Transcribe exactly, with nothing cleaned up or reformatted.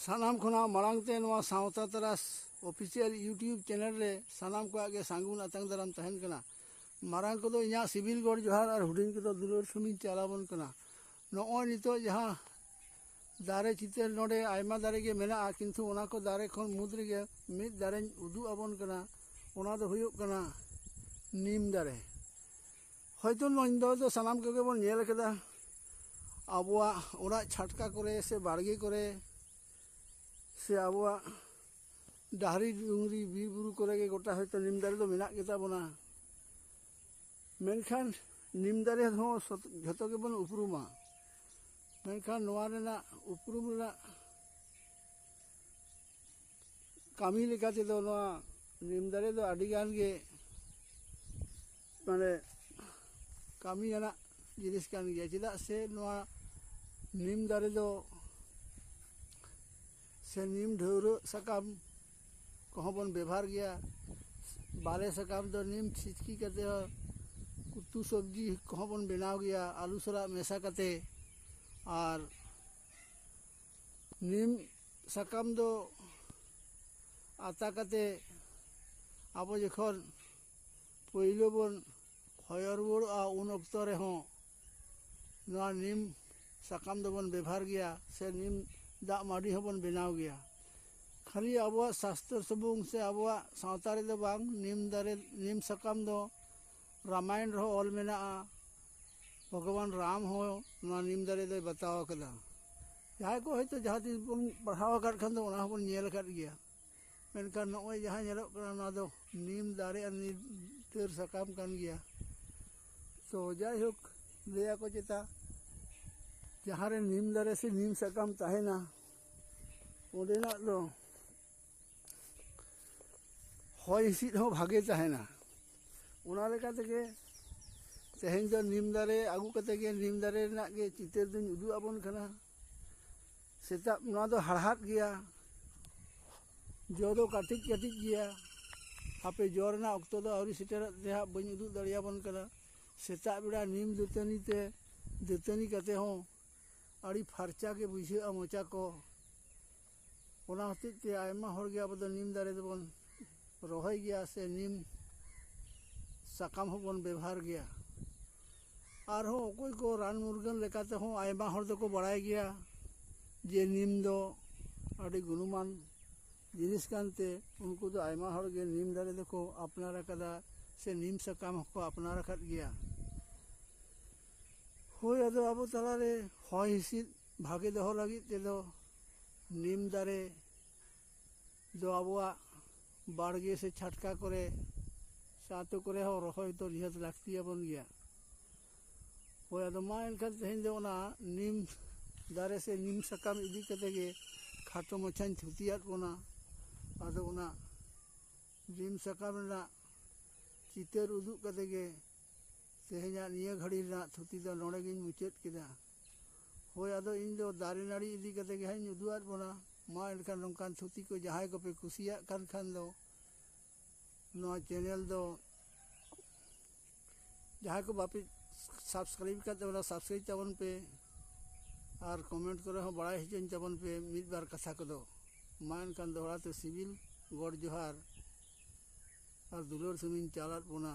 ᱥᱟᱱᱟᱢ ᱠᱷᱚᱱᱟᱜ ᱢᱟᱲᱟᱝ ᱛᱮ ᱱᱚᱣᱟ ᱥᱟᱶᱛᱟ ᱛᱟᱨᱟᱥ ᱚᱯᱷᱤᱥᱤᱭᱟᱞ YouTube ᱪᱮᱱᱮᱞ ᱨᱮ ᱥᱟᱱᱟᱢ ᱠᱚᱣᱟᱜ ᱜᱮ ᱥᱟᱹᱜᱩᱱ ᱟᱛᱟᱝ ᱫᱟᱨᱟᱢ ᱛᱟᱦᱮᱱ ᱠᱟᱱᱟ᱾ ᱢᱟᱨᱟᱝ ᱠᱚᱫᱚ ᱤᱧᱟᱹᱜ ᱥᱤᱵᱤᱞ ᱜᱚᱰ ᱡᱚᱦᱟᱨ ᱟᱨ ᱦᱩᱰᱤᱧ ᱠᱚᱫᱚ ᱫᱩᱞᱟᱹᱲ ᱥᱩᱢᱤᱧ ᱪᱟᱞ ᱟᱵᱚᱱ ᱠᱟᱱᱟ᱾ ᱱᱚᱜᱼᱚᱭ ᱱᱤᱛᱚᱜ ᱡᱟᱦᱟᱸ ᱫᱟᱨᱮ ᱪᱤᱛᱟᱹᱨ ᱱᱚᱰᱮ ᱟᱭᱢᱟ ᱫᱟᱨᱮ ᱜᱮ ᱢᱮᱱᱟᱜᱼᱟ, ᱠᱤᱱᱛᱩ ᱚᱱᱟ ᱠᱚ ᱫᱟᱨᱮ ᱠᱷᱚᱱ ᱢᱩᱫᱽ ᱨᱮᱜᱮ ᱢᱤᱫ ᱫᱟᱨᱮᱧ ᱩᱫᱩᱜ ᱟᱵᱚᱱ ᱠᱟᱱᱟ᱾ ᱚᱱᱟ ᱫᱚ ᱦᱩᱭᱩᱜ ᱠᱟᱱᱟ ᱱᱤᱢ ᱫᱟᱨᱮ᱾ ᱦᱚᱭᱛᱳ ᱱᱚᱣᱟ ᱫᱚ ᱥᱟᱱᱟᱢ ᱠᱚᱜᱮ ᱵᱚᱱ ᱧᱮᱞ ᱠᱟᱫᱟ, ᱟᱵᱚᱣᱟᱜ ᱚᱲᱟᱜ ᱪᱷᱟᱴᱠᱟ ᱠᱚᱨᱮ ᱥᱮ ᱵᱟᱲᱜᱮ ᱠᱚᱨᱮ ᱥᱮ ᱟᱵᱚᱣᱟᱜ ᱰᱟᱦᱨᱤ ᱰᱩᱝᱨᱤ ᱵᱤᱨ ᱵᱩᱨᱩ ᱠᱚᱨᱮ ᱜᱮ ᱜᱚᱴᱟ ᱦᱚᱭᱛᱳ ᱱᱤᱢ ᱫᱟᱨᱮ ᱫᱚ ᱢᱮᱱᱟᱜ ᱜᱮᱛᱟ ᱵᱚᱱᱟ᱾ ᱢᱮᱱᱠᱷᱟᱱ ᱱᱤᱢ ᱫᱟᱨᱮ ᱦᱚᱸ ᱥᱚᱛ- ᱡᱷᱚᱛᱚ ᱜᱮᱵᱚᱱ ᱩᱯᱨᱩᱢᱟ, ᱢᱮᱱᱠᱷᱟᱱ ᱱᱚᱣᱟ ᱨᱮᱱᱟᱜ ᱩᱯᱨᱩᱢ ᱨᱮᱱᱟᱜ ᱠᱟᱹᱢᱤ ᱞᱮᱠᱟ ᱛᱮᱫᱚ ᱱᱚᱣᱟ ᱱᱤᱢ ᱫᱟᱨᱮ ᱫᱚ ᱟᱹᱰᱤ ᱜᱟᱱ ᱜᱮ ᱢᱟᱱᱮ ᱠᱟᱹᱢᱤᱭᱟᱱᱟᱜ ᱡᱤᱱᱤᱥ ᱠᱟᱱ ᱜᱮᱭᱟ᱾ ᱪᱮᱫᱟᱜ ᱥᱮ ᱱᱚᱣᱟ ᱱᱤᱢ ᱫᱟᱨᱮ ᱫᱚ ᱥᱮ ᱱᱤᱢ ᱰᱷᱟᱹᱣᱨᱟᱹᱜ ᱥᱟᱠᱟᱢ ᱠᱚᱦᱚᱸ ᱵᱚᱱ ᱵᱮᱵᱷᱟᱨ ᱜᱮᱭᱟ᱾ ᱵᱟᱞᱮ ᱥᱟᱠᱟᱢ ᱫᱚ ᱱᱤᱢ ᱪᱷᱤᱪᱠᱤ ᱠᱟᱛᱮ ᱦᱚᱸ ᱩᱛᱩ ᱥᱚᱵᱽᱡᱤ ᱠᱚᱦᱚᱸ ᱵᱚᱱ ᱵᱮᱱᱟᱣ ᱜᱮᱭᱟ ᱟᱹᱞᱩ ᱥᱟᱞᱟᱜ ᱢᱮᱥᱟ ᱠᱟᱛᱮ᱾ ᱟᱨ ᱱᱤᱢ ᱥᱟᱠᱟᱢ ᱫᱚ ᱟᱛᱟ ᱠᱟᱛᱮ ᱟᱵᱚ ᱡᱚᱠᱷᱚᱱ ᱯᱳᱭᱞᱳ ᱵᱚᱱ ᱦᱚᱭᱚ ᱨᱩᱣᱟᱹᱲᱚᱜᱼᱟ, ᱩᱱ ᱚᱠᱛᱚ ᱨᱮᱦᱚᱸ ᱱᱚᱣᱟ ᱱᱤᱢ ᱥᱟᱠᱟᱢ ᱫᱚᱵᱚᱱ ᱵᱮᱵᱷᱟᱨ ᱜᱮᱭᱟ, ᱥᱮ ᱱᱤᱢ ᱫᱟᱜ ᱢᱟᱹᱰᱤ ᱦᱚᱸᱵᱚᱱ ᱵᱮᱱᱟᱣ ᱜᱮᱭᱟ᱾ ᱠᱷᱟᱹᱞᱤ ᱟᱵᱚᱣᱟᱜ ᱥᱟᱥᱛᱚᱨ ᱥᱩᱢᱩᱝ ᱥᱮ ᱟᱵᱚᱣᱟᱜ ᱥᱟᱶᱛᱟ ᱨᱮᱫᱚ ᱵᱟᱝ, ᱱᱤᱢ ᱫᱟᱨᱮ, ᱱᱤᱢ ᱥᱟᱠᱟᱢ ᱫᱚ ᱨᱟᱢᱟᱭᱚᱱ ᱨᱮᱦᱚᱸ ᱚᱞ ᱢᱮᱱᱟᱜᱼᱟ, ᱵᱷᱚᱜᱚᱵᱟᱱ ᱨᱟᱢ ᱦᱚᱸ ᱱᱚᱣᱟ ᱱᱤᱢ ᱫᱟᱨᱮ ᱫᱚᱭ ᱵᱟᱛᱟᱣ ᱟᱠᱟᱫᱟ᱾ ᱡᱟᱦᱟᱸᱭ ᱠᱚ ᱦᱚᱭᱛᱳ ᱡᱟᱦᱟᱸ ᱛᱤᱥ ᱵᱚᱱ ᱯᱟᱲᱦᱟᱣ ᱟᱠᱟᱫ ᱠᱷᱟᱱ ᱫᱚ ᱚᱱᱟ ᱦᱚᱸᱵᱚᱱ ᱧᱮᱞ ᱟᱠᱟᱫ ᱜᱮᱭᱟ᱾ ᱢᱮᱱᱠᱷᱟᱱ ᱱᱚᱜᱼᱚᱭ ᱡᱟᱦᱟᱸ ᱧᱮᱞᱚᱜ ᱠᱟᱱᱟ, ᱱᱚᱣᱟ ᱫᱚ ᱱᱤᱢ ᱫᱟᱨᱮ ᱟᱨ ᱱᱤᱢ ᱰᱟᱹᱨ ᱥᱟᱠᱟᱢ ᱠᱟᱱ ᱜᱮᱭᱟ᱾ ᱛᱚ ᱡᱟᱭᱦᱳᱠ, ᱞᱟᱹᱭᱟᱠᱚ ᱪᱮᱛᱟ ᱡᱟᱦᱟᱸ ᱨᱮ ᱱᱤᱢ ᱫᱟᱨᱮ ᱥᱮ ᱱᱤᱢ ᱥᱟᱠᱟᱢ ᱛᱟᱦᱮᱱᱟ, ᱚᱸᱰᱮᱱᱟᱜ ᱫᱚ ᱦᱚᱭ ᱦᱤᱸᱥᱤᱫ ᱦᱚᱸ ᱵᱷᱟᱜᱮ ᱛᱟᱦᱮᱱᱟ᱾ ᱚᱱᱟ ᱞᱮᱠᱟ ᱛᱮᱜᱮ ᱛᱮᱦᱮᱧ ᱫᱚ ᱱᱤᱢ ᱫᱟᱨᱮ ᱟᱹᱜᱩ ᱠᱟᱛᱮ ᱜᱮ ᱱᱤᱢ ᱫᱟᱨᱮ ᱨᱮᱱᱟᱜ ᱜᱮ ᱪᱤᱛᱟᱹᱨ ᱫᱚᱧ ᱩᱫᱩᱜ ᱟᱵᱚᱱ ᱠᱟᱱᱟ᱾ ᱥᱮᱛᱟᱜ, ᱱᱚᱣᱟ ᱫᱚ ᱦᱟᱲᱦᱟᱫ ᱜᱮᱭᱟ, ᱡᱚ ᱫᱚ ᱠᱟᱹᱴᱤᱡ ᱠᱟᱹᱴᱤᱡ ᱜᱮᱭᱟ᱾ ᱦᱟᱯᱮ, ᱡᱚ ᱨᱮᱱᱟᱜ ᱚᱠᱛᱚ ᱫᱚ ᱟᱹᱣᱨᱤ ᱥᱮᱴᱮᱨᱚᱜ ᱛᱮ ᱦᱟᱸᱜ ᱵᱟᱹᱧ ᱩᱫᱩᱜ ᱫᱟᱲᱮᱭᱟᱵᱚᱱ ᱠᱟᱱᱟ᱾ ᱥᱮᱛᱟᱜ ᱵᱮᱲᱟ ᱱᱤᱢ ᱫᱟᱹᱛᱟᱹᱱᱤ ᱛᱮ ᱫᱟᱹᱛᱟᱹᱱᱤ ᱠᱟᱛᱮ ᱦᱚᱸ ᱟᱹᱰᱤ ᱯᱷᱟᱨᱪᱟ ᱜᱮ ᱵᱩᱡᱷᱟᱹᱜᱼᱟ ᱢᱚᱪᱟ ᱠᱚ᱾ ᱚᱱᱟ ᱦᱚᱛᱮᱡ ᱛᱮ ᱟᱭᱢᱟ ᱦᱚᱲ ᱜᱮ ᱟᱵᱚ ᱫᱚ ᱱᱤᱢ ᱫᱟᱨᱮ ᱫᱚᱵᱚᱱ ᱨᱚᱦᱚᱭ ᱜᱮᱭᱟ ᱥᱮ ᱱᱤᱢ ᱥᱟᱠᱟᱢ ᱦᱚᱸᱵᱚᱱ ᱵᱮᱵᱚᱦᱟᱨ ᱜᱮᱭᱟ᱾ ᱟᱨᱦᱚᱸ ᱚᱠᱚᱭ ᱠᱚ ᱨᱟᱱ ᱢᱩᱨᱜᱟᱹᱱ ᱞᱮᱠᱟ ᱛᱮᱦᱚᱸ ᱟᱭᱢᱟ ᱦᱚᱲ ᱫᱚᱠᱚ ᱵᱟᱲᱟᱭ ᱜᱮᱭᱟ ᱡᱮ ᱱᱤᱢ ᱫᱚ ᱟᱹᱰᱤ ᱜᱩᱱᱢᱟᱱ ᱡᱤᱱᱤᱥ ᱠᱟᱱᱛᱮ, ᱩᱱᱠᱩ ᱫᱚ ᱟᱭᱢᱟ ᱦᱚᱲ ᱜᱮ ᱱᱤᱢ ᱫᱟᱨᱮ ᱫᱚᱠᱚ ᱟᱯᱱᱟᱨ ᱟᱠᱟᱫᱟ ᱥᱮ ᱱᱤᱢ ᱥᱟᱠᱟᱢ ᱦᱚᱸᱠᱚ ᱟᱯᱱᱟᱨ ᱟᱠᱟᱫ ᱜᱮᱭᱟ᱾ ᱦᱳᱭ, ᱟᱫᱚ ᱟᱵᱚ ᱛᱟᱞᱟᱨᱮ ᱦᱚᱭ ᱦᱤᱸᱥᱤᱫ ᱵᱷᱟᱜᱮ ᱫᱚᱦᱚ ᱞᱟᱹᱜᱤᱫ ᱛᱮᱫᱚ ᱱᱤᱢ ᱫᱟᱨᱮ ᱫᱚ ᱟᱵᱚᱣᱟᱜ ᱵᱟᱲᱜᱮ ᱥᱮ ᱪᱷᱟᱴᱠᱟ ᱠᱚᱨᱮ ᱥᱮ ᱟᱹᱛᱩ ᱠᱚᱨᱮ ᱦᱚᱸ ᱨᱚᱦᱚᱭ ᱫᱚ ᱱᱤᱦᱟᱹᱛ ᱞᱟᱹᱠᱛᱤᱭᱟᱵᱚᱱ ᱜᱮᱭᱟ᱾ ᱦᱳᱭ, ᱟᱫᱚ ᱢᱟ ᱮᱱᱠᱷᱟᱱ ᱛᱮᱦᱮᱧ ᱫᱚ ᱚᱱᱟ ᱱᱤᱢ ᱫᱟᱨᱮ ᱥᱮ ᱱᱤᱢ ᱥᱟᱠᱟᱢ ᱤᱫᱤ ᱠᱟᱛᱮ ᱜᱮ ᱠᱷᱟᱴᱚ ᱢᱟᱪᱷᱟᱧ ᱛᱷᱩᱛᱤᱭᱟᱫ ᱵᱚᱱᱟ᱾ ᱟᱫᱚ ᱚᱱᱟ ᱱᱤᱢ ᱥᱟᱠᱟᱢ ᱨᱮᱱᱟᱜ ᱪᱤᱛᱟᱹᱨ ᱩᱫᱩᱜ ᱠᱟᱛᱮ ᱜᱮ ᱛᱮᱦᱮᱧᱟᱜ ᱱᱤᱭᱟᱹ ᱜᱷᱟᱹᱲᱤ ᱨᱮᱱᱟᱜ ᱛᱷᱩᱛᱤ ᱫᱚ ᱱᱚᱰᱮ ᱜᱤᱧ ᱢᱩᱪᱟᱹᱫ ᱠᱮᱫᱟ᱾ ᱦᱳᱭ, ᱟᱫᱚ ᱤᱧ ᱫᱚ ᱫᱟᱨᱮ ᱱᱟᱹᱲᱤ ᱤᱫᱤ ᱠᱟᱛᱮ ᱜᱮ ᱦᱟᱸᱜ ᱤᱧ ᱩᱫᱩᱜ ᱟᱫ ᱵᱚᱱᱟ᱾ ᱢᱟ ᱮᱱᱠᱷᱟᱱ ᱱᱚᱝᱠᱟᱱ ᱛᱷᱩᱛᱤ ᱠᱚ ᱡᱟᱦᱟᱸᱭ ᱠᱚᱯᱮ ᱠᱩᱥᱤᱭᱟᱜ ᱠᱟᱱ ᱠᱷᱟᱱ ᱫᱚ ᱱᱚᱣᱟ ᱪᱮᱱᱮᱞ ᱫᱚ ᱡᱟᱦᱟᱸᱭ ᱠᱚ ᱵᱟᱯᱮ subscribe ᱠᱟᱫ ᱛᱟᱵᱚᱱᱟ, subscribe ᱛᱟᱵᱚᱱ ᱯᱮ ᱟᱨ comment ᱠᱚᱨᱮ ᱦᱚᱸ ᱵᱟᱲᱟᱭ ᱦᱚᱪᱚᱧ ᱛᱟᱵᱚᱱ ᱯᱮ ᱢᱤᱫ ᱵᱟᱨ ᱠᱟᱛᱷᱟ ᱠᱚᱫᱚ᱾ ᱢᱟ ᱮᱱᱠᱷᱟᱱ ᱫᱚᱦᱲᱟ ᱛᱮ ᱥᱤᱵᱤᱞ ᱜᱚᱰ ᱡᱚᱦᱟᱨ ᱟᱨ ᱫᱩᱞᱟᱹᱲ ᱥᱩᱢᱤᱧ ᱪᱟᱞᱟᱫ ᱵᱚᱱᱟ᱾